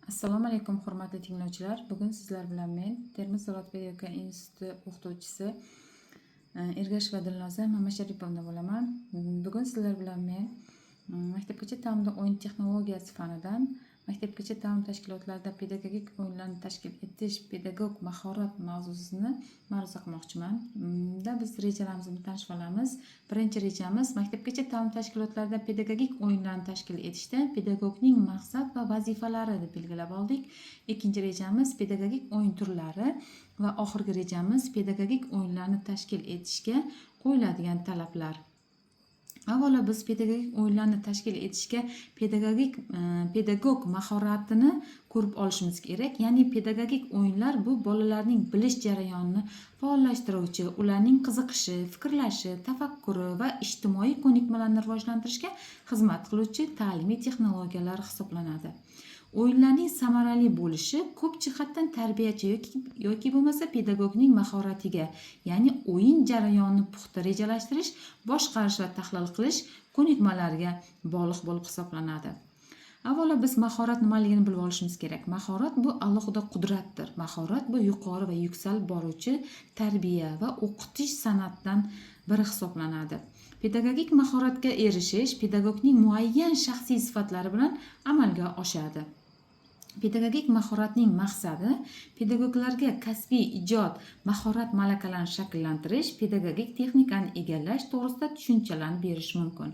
Assalomu alaykum, hurmatli tinglovchilar. Bugun sizlar bilan men, Termiz davlat pedagogika instituti o'qituvchisi Ergasheva Dilnoza Mamasharipovna bo'laman. Bugun sizlar bilan men maktabgacha ta'limda o'yin texnologiyasi fanidan maktabgacha ta'lim tashkilotlarida pedagogik o'yinlarni tashkil etish pedagog mahorat mavzusini ma'ruza qilmoqchiman. Da biz rejalarimiz bilan tanishib olamiz. Birinchi rejamiz: maktabgacha ta'lim tashkilotlarida pedagogik o'yinlarni tashkil etishda pedagogning maqsad va vazifalari deb belgilab oldik. Ikkinchi rejamiz: pedagogik o'yin turlari va oxirgi rejamiz: pedagogik o'yinlarni tashkil etishga qo'yiladigan talablar. Avvalo biz pedagogik o'yinlarni tashkil etishga pedagog mahoratini ko'rib olishimiz kerak. Ya'ni pedagogik o'yinlar bu bolalarning bilish jarayonini faollashtiruvchi, ularning qiziqishi, fikrlashi, tafakkuri va ijtimoiy ko'nikmalarni rivojlantirishga xizmat qiluvchi ta'limiy texnologiyalar hisoblanadi. O'yinlarning samarali bo'lishi ko'p jihatdan tarbiyachi yoki bo'lmasa pedagogning mahoratiga, ya'ni o'yin jarayonini puxta rejalashtirish, boshqarish va tahlil qilish ko'nikmalariga bog'liq bo'lib hisoblanadi. Avvalo biz mahorat nimaligini bilib olishimiz kerak. Mahorat bu alohida qudratdir. Mahorat bu yuqori va yuksalib boruvchi tarbiya va o'qitish san'atidan biri hisoblanadi. Pedagogik mahoratga erishish pedagogning muayyan shaxsiy sifatlari bilan amalga oshadi. Pedagogik mahoratning maqsadi pedagoglarga kasbiy ijod, mahorat malakalarini shakllantirish, pedagogik texnikani egallash to'g'risida tushunchalarni berish mumkin.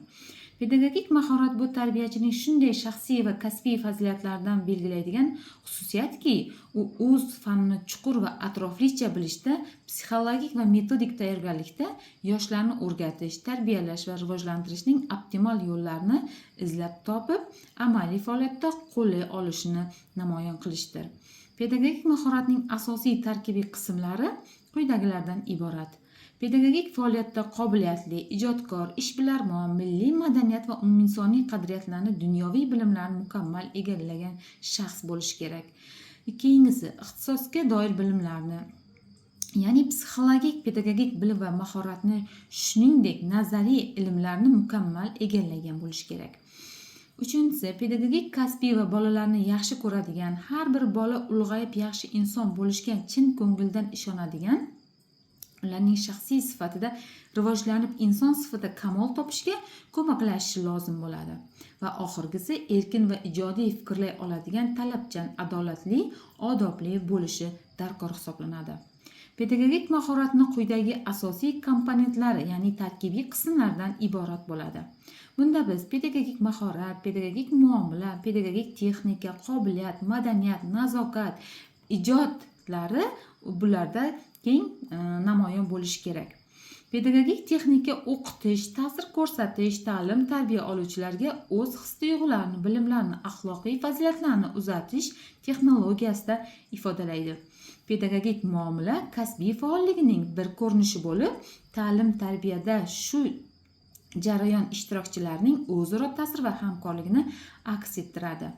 Pedagogik mahorat bu tarbiyachining shunday shaxsiy va kasbiy fazilatlaridan belgilaydigan xususiyatki, u o'z fanini chuqur va atroflicha bilishda, psixologik va metodik tayyorgarlikda yoshlarni o'rgatish, tarbiyalash va rivojlantirishning optimal yo'llarini izlab topib, amaliy faoliyatda qo'llay olishini namoyon qilishdir. Pedagogik mahoratning asosiy tarkibiy qismlari quyidagilardan iborat. Pedagogik faoliyatda qobiliyatli, ijodkor, ishbilarmon, milliy madaniyat va umuminsoniy qadriyatlarni, dunyoviy bilimlarni mukammal egallagan shaxs bo'lishi kerak. Keyingisi, ixtisosga doir bilimlarni, ya'ni psixologik, pedagogik bilim va mahoratni, shuningdek nazariy ilmlarni mukammal egallagan bo'lishi kerak. Uchinchisi, pedagogik kasbiy va bolalarni yaxshi ko'radigan, har bir bola ulg'ayib yaxshi inson bo'lishga chin ko'ngildan ishonadigan, ularning shaxsiy sifatida rivojlanib, inson sifatida kamol topishiga ko'maklashishi lozim bo'ladi. Va oxirgisi, erkin va ijodiy fikrlay oladigan, talabchan, adolatli, odobli bo'lishi darkor hisoblanadi. Pedagogik mahoratni quyidagi asosiy komponentlari, ya'ni tarkibiy qismlardan iborat bo'ladi. Bunda biz pedagogik mahorat, pedagogik muomala, pedagogik texnika, qobiliyat, madaniyat, nazokat, ijodlari bularda keng namoyon bo'lishi kerak. Pedagogik texnika o'qitish, ta'sir ko'rsatish, ta'lim tarbiya oluvchilarga o'z his tuyg'ularini, bilimlarni, axloqiy fazilatlarni uzatish texnologiyasida ifodalaydi. Pedagogik muomala kasbiy faolligining bir ko'rinishi bo'lib, ta'lim tarbiyada shu jarayon ishtirokchilarining o'zaro ta'sir va hamkorligini aks ettiradi.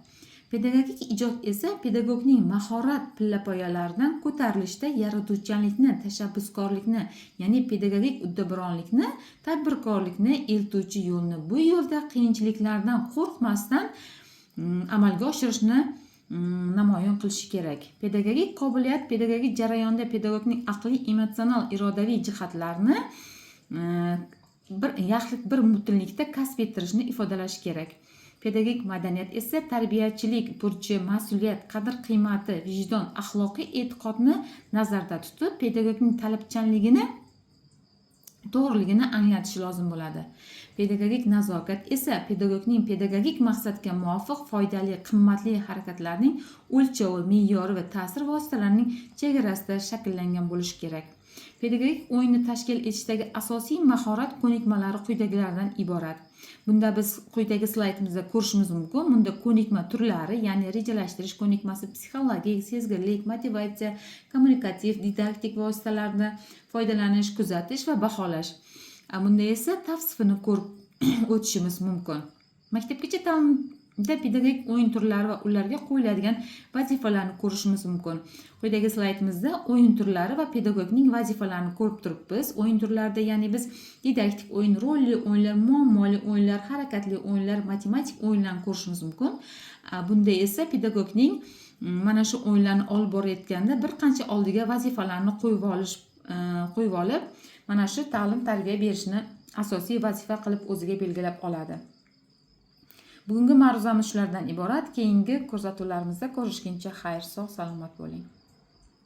Pedagogik ijod esa pedagogning mahorat pillapoyalaridan ko'tarilishda yaratuvchanlikni, tashabbuskorlikni, ya'ni pedagogik uddaburonlikni, tadbirkorlikni eltuvchi yo'lni, bu yo'lda qiyinchiliklardan qo'rqmasdan amalga oshirishni namoyon qilishi kerak. Pedagogik qobiliyat pedagogik jarayonda pedagogning aqliy, emotsional, irodaviy jihatlarini bir yaxlit bir butunlikda kasb ettirishni ifodalashi kerak. Pedagogik madaniyat esa tarbiyachilik burchi, mas'uliyat, qadr qiymati, vijdon, axloqiy e'tiqodni nazarda tutib, pedagogning talabchanligini, to'g'riligini anglatishi lozim bo'ladi. Pedagogik nazokat esa pedagogning pedagogik maqsadga muvofiq, foydali, qimmatli harakatlarning o'lchovi, me'yori va ta'sir vositalarining chegarasida shakllangan bo'lishi kerak. Pedagogik o'yinni tashkil etishdagi asosiy mahorat ko'nikmalari quyidagilardan iborat. Bunda biz quyidagi slaydimizda ko'rishimiz mumkin. Bunda ko'nikma turlari, ya'ni rejalashtirish ko'nikmasi, psixologik sezgirlik, motivatsiya, kommunikativ, didaktik vositalarni foydalanish, kuzatish va baholash. Bunda esa tavsifini ko'rib o'tishimiz mumkin. Maktabgacha ta'limda pedagogik o'yin turlari va ularga qo'yiladigan vazifalarni ko'rishimiz mumkin. Quyidagi slaydimizda o'yin turlari va pedagogning vazifalarini ko'rib turibmiz. O'yin turlarida, ya'ni biz didaktik o'yin, rolli o'yinlar, muammoli o'yinlar, harakatli o'yinlar, matematik o'yinlarni ko'rishimiz mumkin. Bunda esa pedagogning Mana shu o'yinlarni olib borayotganda bir qancha oldiga vazifalarni qo'yib olish, qo'yib olib, mana shu ta'lim tarbiya berishni asosiy vazifa qilib o'ziga belgilab oladi. Bugungi ma'ruzamiz shulardan iborat. Keyingi ko'rsatuvlarimizda ko'rishguncha xayr, sog' salomat bo'ling.